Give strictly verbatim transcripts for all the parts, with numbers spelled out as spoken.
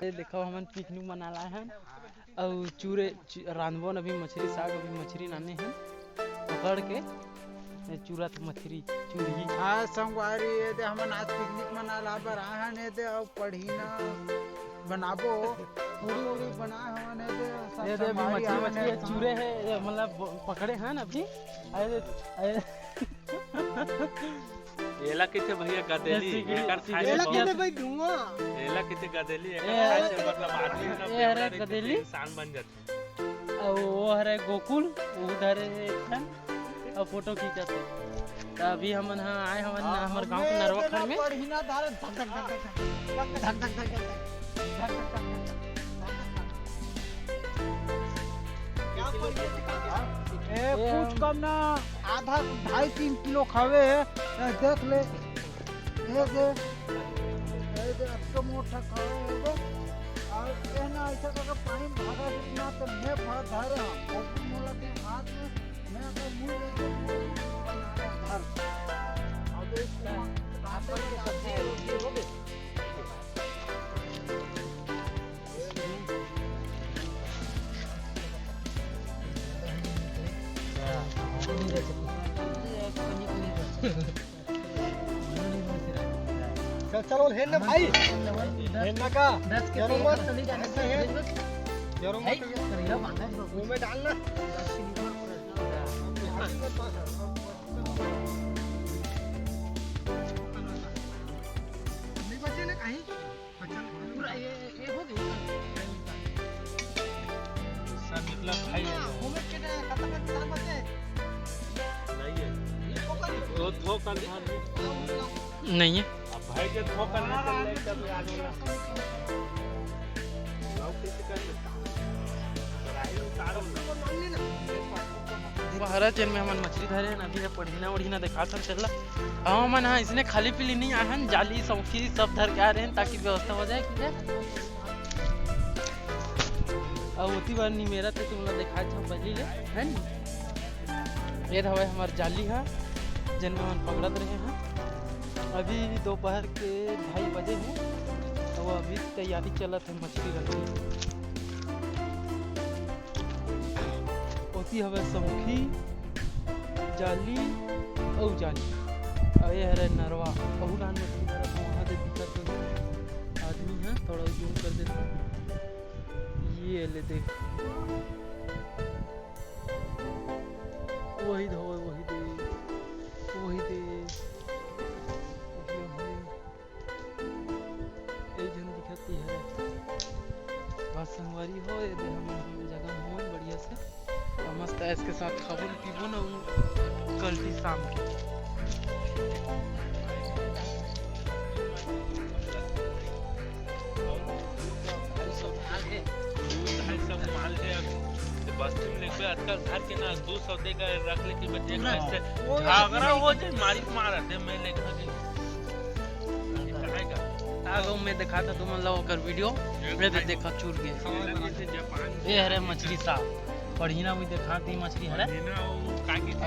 ये देखो, हमन पिकनिक मनाए ला आए हन, अउ चूरे, चू-, रांधबो न अभी मछरी साग, अभी मछरी नाने हन, पकड़ के, ये चूरा तो मछरी, चूरही। हाँ संगवारी, ये दे हमन आज पिकनिक मनाए ला बर आए हन, ये दे अउ पढ़ी ना बनाबो, पूरी उड़ी बनाए हवन, ये दे सब ये दे अभी संगवारी मछली, आए हन, मछली ये दे। चूरे है, ये मतलब पकड़े हन अभी। अरे, अरे। एला कहिथे भैया गदेली, ऐसी की, एकर ऐसी खाए की। में एला बहुत कहिथे भाई धुआं। एला कहिथे गदेली, एकर ए, खाए से मतलब आदमी ना ए, अरे बेवड़ा रहिथे, गदेली। इंसान बन जाथे। अउ वो हरे गोकुल, वो धरे हे एक ठन, अउ फोटो खींचत हे। त अभी हमन ह आए हवन हाँ, हमर गांव के हमने नरवा खंड में। पढ़ी ना धारे धक धक धक धक। धक धक धक धक। धक धक धक धक। क्या बोल रहे थे? ए, ए, कुछ हम कम ना, आधा, ढाई तीन किलो खावे है, ए, देख ले। ए दे, ए दे, अब तो मोटा खावे है दे। और कहना ऐसा करके पानी भागा जितना तो मैं भाग धारे हम, वो भी मोला के हाथ में, मैं अगर मुंह लेके धर। अब इसको काट के सब्जी रोटी हो गई। चल, चल, बोल, हेन ना भाई। हेन ना का? जरो मत। जरो मत। मुंह में डालना। नहीं बचे ना कहीं। अच्छा, पूरा ये, ये हो गया। गुस्सा निकला भाई। हाँ, वो में क्या है? खत्म है, खत्म है। नहीं है। ये ठोकर ही। वो ठोकर नहीं। नहीं है। अब भाई के ठोकर नहीं चल रहा है, तब याद होगा। लोग कैसे कर लेता? बहरा जेन में हमन मछली धरे हन, अभी ये पढ़िना ओढ़िना देखात हन तेला। हमन ह इसने खाली पीली नहीं आए हन, जाली सौखी सब धर के आ रहे हैं ताकि व्यवस्था हो जाए, ठीक है। अउ ओती बार निमेरा ते तुमला देखात हन पहली ले, है नी? ये हवय हमर जाली ह, जेन में हमन पकड़त रहे हैं। अभी दोपहर के ढाई बजे हैं, तो अभी तैयारी चलत है मछली रखे। ओती हवय सौखी, जाली अउ जाली। अउ ये हरे नरवा, अउ डाहन मछली धरत हे, वहाँ दे दिखत हे आदमी ह, थोड़ा जूम कर देता। ये ले देख, वही धोए, वही दे, वही दे, वही, वही। एक झन दिखत हे। बस संगवारी हो, ये दे हमन जगह में होन बढ़िया से। और मस्त ऐश के साथ खाबो न पीबो न, उ कल फिर शाम के। दूध है, सब माल है, अब तो बस्ती में लेके आजकल घर के ना दो सौ देगा, रख ले कि बच्चे पूरा ऐसे वो झगड़ा हो जाए, मारी मार दे, मैं लेकर के। आ गो, मैं दिखाता तुमन ला ओकर वीडियो। मैं तो देखा चूर के। ये हरे मछली साहब, पढ़िना भी दिखाती मछली हरे।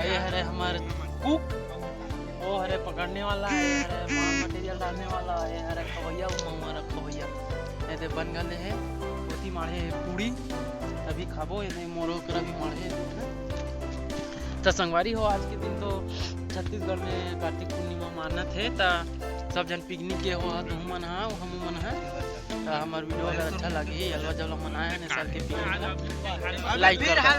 ये हरे हमारे कुक, वो हरे पकड़ने वाला, ये हरे माल मटेरियल डालने वाला, ये हरे खवैया, वो हमारा खवैया। ये दे बन गले है, ओती माढ़े पूड़ी, अभी खाबो। ये दे मोरो ओकरा भी माढ़े। त संगवारी हो, आज के दिन तो छत्तीसगढ़ में कार्तिक पूर्णिमा मानत हे, त सब झन पिकनिक गे हो, तुहू मन हा, हमू मन हा। त हमर वीडियो अगर अच्छा लगी, अलवा जलवा मन आए ने साल के पिकनिक ला, लाइक कर दहा।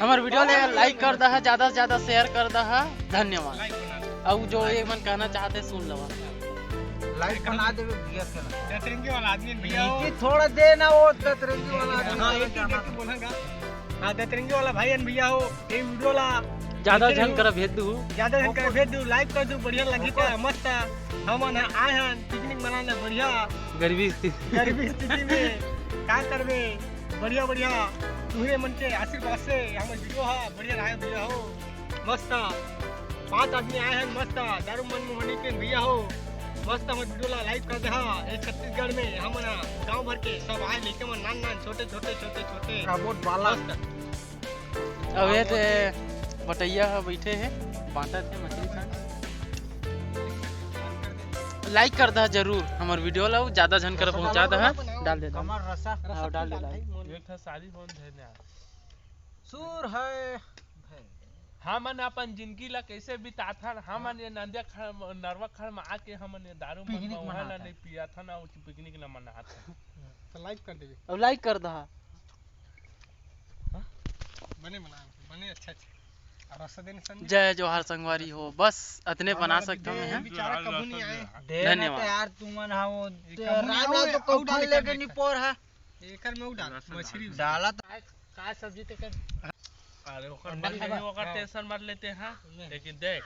हमर वीडियो ले लाइक कर दहा, ज्यादा से ज्यादा शेयर कर दहा। धन्यवाद। अउ जो ये मन कहना चाहते, सुन लवा। लाइक बना देवे भैया के ना। दतरंगी वाला आदमी भैया हो। नीचे थोड़ा दे ना, वो दतरंगी वाला आदमी। हाँ, एक एक करके बोलेगा। हाँ, दतरंगी वाला भाई अन भैया हो, ये वीडियो ला ज्यादा झन करा भेज दू। ज्यादा झन करा भेज दू, लाइक कर दू, बढ़िया लगी था, मस्त। हमन आए हन पिकनिक मनाने बढ़िया। गरीबी स्थिति। गरीबी स्थिति में का करबे, बढ़िया बढ़िया तुहरे मन के आशीर्वाद से हमर वीडियो हा बढ़िया रहे भैया हो। मस्त पांच आदमी आए हैं, मस्त दारू मन मोहनी के भैया हो। मस्त हमर वीडियो ला लाइक कर दे हा। ये छत्तीसगढ़ में हमन गांव भर के सब आए, लेके मन नान नान छोटे छोटे छोटे छोटे। राबोट बाला। मस्त। अब ये ते बटैया ह बैठे हे, बांटत हे मछली खान। लाइक कर दह जरूर हमर वीडियो ला, ज्यादा झन कर पहुंचा दह। डाल दे, डाल। हमर रसा। हाँ, डाल दे, डाल। एक ठा सारी फोन धरने आ। सुर है। हमन अपन जिंदगी ला कैसे बिताथन? हमन ये नंदिया खड़, नरवा खड़ में आके हमन ये दारू मन पिकनिक मउहा ला मनाथन। नहीं पियाथन, ना उस पिकनिक ला मनाथन। तो लाइक कर देबे। अब लाइक कर दहा। बने बना, बने अच्छा, अच्छा। और रसा देने संजय। जय जोहार संगवारी हो, बस अतने बना सकता हूँ मैं। बेचारा कबू नहीं आए। धन्यवाद। यार तुमन हा वो राम लाल तो कौन लेके नहीं पोर है। एकर में उडाल, मछली डाला तो। का सब्जी ते कर? अरे ओकर अंडा बात खाबा? नहीं, ओकर हाँ। टेंशन मत लेते हैं। नहीं। लेकिन देख,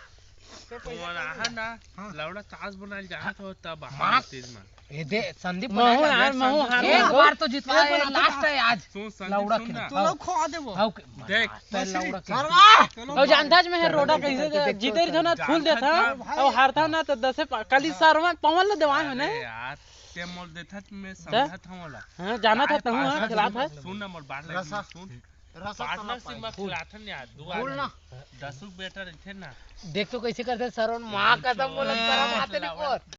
तो पहले वो रहा ना, हाँ। लौड़ा ताश बनाए जात हो तब माँ। हार तीन में। ए दे, संदीप महू बनाएगा। यार, महू हार एक ना। बार तो जितवा एक बार ना, लास्ट है आज। सुन संदीप, लौड़ा सुन के ना। तो लोग खो देबो। आओ के, देख। तो लौड़ा के। सरवा! तो लोग अब जानता ज मैं है रोडा कैसे जीते रहिथो ना, फूल देता, अब हारता ना तो दसे पा-, काली सरवा पवन ला देवाए हो ना। अरे यार, ते मोल देथा त मैं समझत हूँ ओला। हाँ, जाना था तहूँ, हाँ, खिलाफ है। सुन ना मोर बात ला, रसा। सुन। रसा पार्टनरशिप में खिलाथन यार, दो बोल आदमी। ना। दसुक बेटा रहिथे ना। देख तो कैसे करथे सरवन, माँ कसम बोलत, शरम आते नहीं बोल।